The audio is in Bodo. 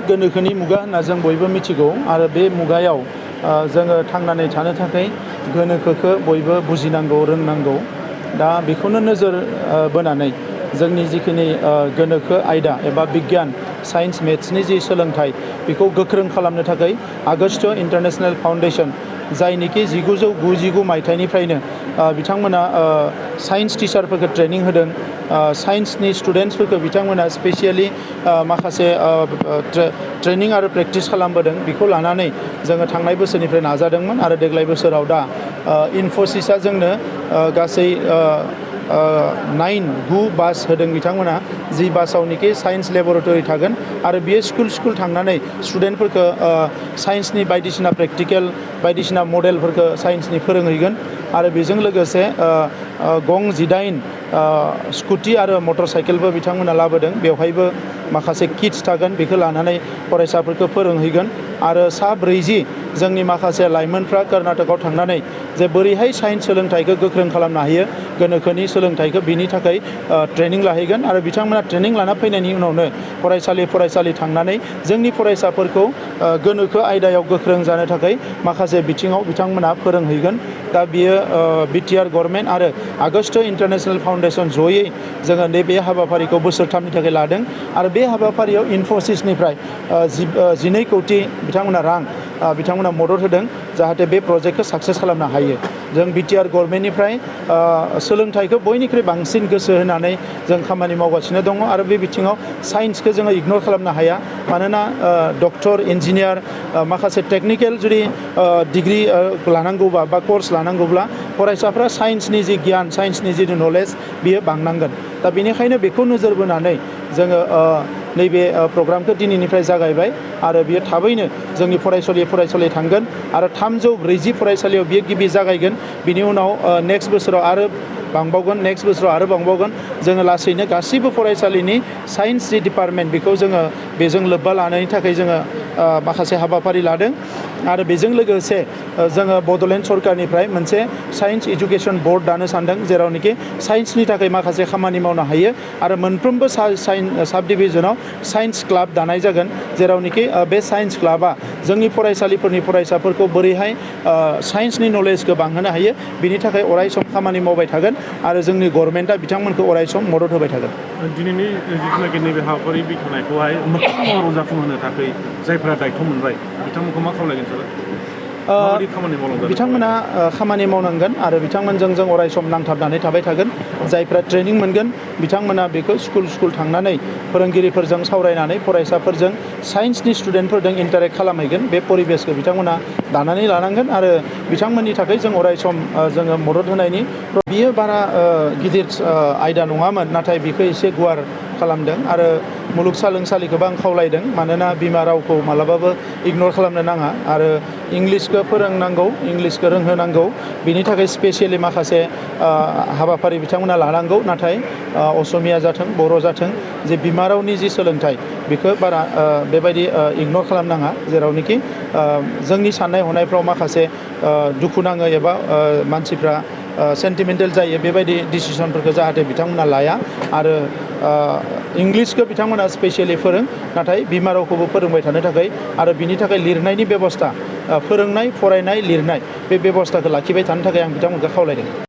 गोनोखोनि मुगा होनना जों बयबो मिथिगौ आरो बे मुगायाव जोङो थांनानै थानो थाखाय गोनोखोखौ बयबो बुजिनांगौ रोंनांगौ दा बेखौनो नोजोर बोनानै जोंनि जिखिनि गोनोखो आयदा एबा बिगियान साइन्स मेथ्सनि जि सोलोंथाइ बेखौ गोख्रों खालामनो थाखाय आगस्ट इन्टारनेशनेल फाउन्डेशन जायनिखि 1999 मायथाइनिफ्रायनो बिथांमोना साइन्स टिचारफोरखौ ट्रेनिं होदों साइन्सनि स्टुडेन्टसफोरखौ बिथांमोना स्पेसियेलि माखासे ट्रेनिं आरो प्रेक्टिस खालामबोदों बेखौ लानानै जोङो थांनाय बोसोरनिफ्राय नाजादोंमोन आरो देग्लाय बोसोराव दा इनफोसिसआ जोंनो गासै 9 बास होदों बिथांमोना जि बासावनिखि साइन्स लेबरेटरि थागोन आरो बियो स्कुल थांनानै स्टुडेन्टफोरखौ साइन्सनि बायदिसिना प्रेक्टिकेल बायदिसिना मडेलफोरखौ साइन्सनि फोरोंहैगोन आरो बेजों लोगोसे गं 18 स्कुटि आरो मटर साइकेलबो बिथांमोना लाबोदों बेवहायबो माखासे किट्स थागोन बेखौ लानानै फरायसाफोरखौ फोरोंहैगोन आरो 40 जोंनि माखासे लाइमोनफ्रा कर्नाटकआव थांनानै जे बोरैहाय साइन्स सोलोंथाइखौ गोख्रों खालामनो हायो गोनोखोनि सोलोंथाइखौ बिनि थाखाय ट्रेनिं लाहैगोन आरो बिथांमोना ट्रेनिं लाना फैनायनि उनावनो फरायसालि थांनानै जोंनि फरायसाफोरखौ गोनोखो आयदायाव गोख्रों जानो थाखाय माखासे बिथिङाव बिथांमोना फोरोंहैगोन दा बियो बिटिआर गभर्नमेन्ट आरो आगस्ट इन्टारनेशनेल फाउन्डेशन जयै जोङो नैबे हाबाफारिखौ बोसोरथामनि थाखाय लादों आरो बे हाबाफारियाव इनफोसिसनिफ्राय 12 कौटि बिथांमोना रां बिथांमोना मदद होदों जाहाथे बे प्रजेक्टखौ साक्सेस खालामनो हायो जों बिटिआर गभर्नमेन्टनिफ्राय सोलोंथाइखौ बयनिख्रुइ बांसिन गोसो होनानै जों खामानि मावगासिनो दङ आरो बे बिथिङाव साइन्सखौ जोङो इगनर खालामनो हाया मानोना डक्टर इन्जिनियार माखासे टेक्निकेल जुदि डिग्री लानांगौबा बा कर्स लानांगौब्ला फरायसाफ्रा साइन्सनि जि गियान साइन्सनि जि नलेज बियो बांनांगोन दा बेनिखायनो बेखौ नोजोर बोनानै जोङो नैबे प्रग्रामखौ दिनैनिफ्राय जागायबाय आरो बियो थाबैनो जोंनि फरायसालि थांगोन आरो 340 फरायसालियाव बियो गिबि जागायगोन बिनि उनाव नेक्स्ट बोसोराव आरो बांबावगोन नेक्स्ट बोसोराव आरो बांबावगोन जोङो लासैनो गासैबो फरायसालिनि साइन्स जि डिपार्टमेन्ट बेखौ जोङो बेजों लोब्बा लानायनि थाखाय जोङो माखासे हाबाफारि लादों आरो बेजों लोगोसे जोङो बड'लेण्ड सरकारनिफ्राय मोनसे साइन्स एजुकेशन बोर्ड दानो सानदों जेरावनोखि साइन्सनि थाखाय माखासे खामानि मावनो हायो आरो मोनफ्रोमबो साब डिभिजनाव साइन्स क्लाब दानाय जागोन जेरावनोखि बे साइन्स क्लाबा जोंनि फरायसालिफोरनि फरायसाफोरखौ बोरैहाय साइन्सनि नलेजखौ बांहोनो हायो बिनि थाखाय अरायसम खामानि मावबाय थागोन आरो जोंनि गभर्नमेन्टआ बिथांमोनखौ अरायसम मदद होबाय थागोन दिनैनि जिथुनाखि नैबे हाबाफारि बेखेवनायखौहाय मोजां महराव जाफुंहोनो थाखाय जायफोरा दायथ' मोनबाय बिथांमोनखौ मा खावलायगोन सार बिथांमोना खामानि मावनांगोन आरो बिथांमोनजों जों अरायसम नांथाबनानै थाबाय थागोन जायफ्रा ट्रेनिं मोनगोन बिथांमोना बेखौ स्कुल थांनानै फोरोंगिरिफोरजों सावरायनानै फरायसाफोरजों साइन्सनि स्टुडेन्टफोरजों इन्टारेक्ट खालामहैगोन बे परिबेसखौ बिथांमोना दानानै लानांगोन आरो बिथांमोननि थाखाय जों अरायसम जोङो मदद होनायनि बियो बारा गिदिर आयदा नङामोन नाथाय बेखौ एसे गुवार खालामदों आरो मुलुगसोलोंसालिखौबो आं खावलायदों मानोना बिमा रावखौ मालाबाबो इगनर खालामनो नाङा आरो इंलिसखौ फोरोंनांगौ इंलिसखौ रोंहोनांगौ बिनि थाखाय स्पेसियेलि माखासे हाबाफारि बिथांमोना लानांगौ नाथाय असमिया जाथों बर' जाथों जे बिमा रावनि जि सोलोंथाइ बेखौ बारा बेबायदि इगनर खालामनाङा जेरावनोखि जोंनि साननाय हनायफ्राव माखासे दुखु नाङो एबा मानसिफ्रा सेन्टिमेन्टेल जायो बेबायदि डिसिसनफोरखौ जाहाथे बिथांमोना लाया आरो इंलिसखौ बिथांमोना स्पेसियेलि नाथाय बिमा रावखौबो फोरोंबाय थानो थाखाय आरो बिनि थाखाय लिरनायनि बेबस्था फोरोंनाय फरायनाय लिरनाय बे बेबस्थाखौ लाखिबाय थानो थाखाय आं बिथांमोनखौ खावलायदों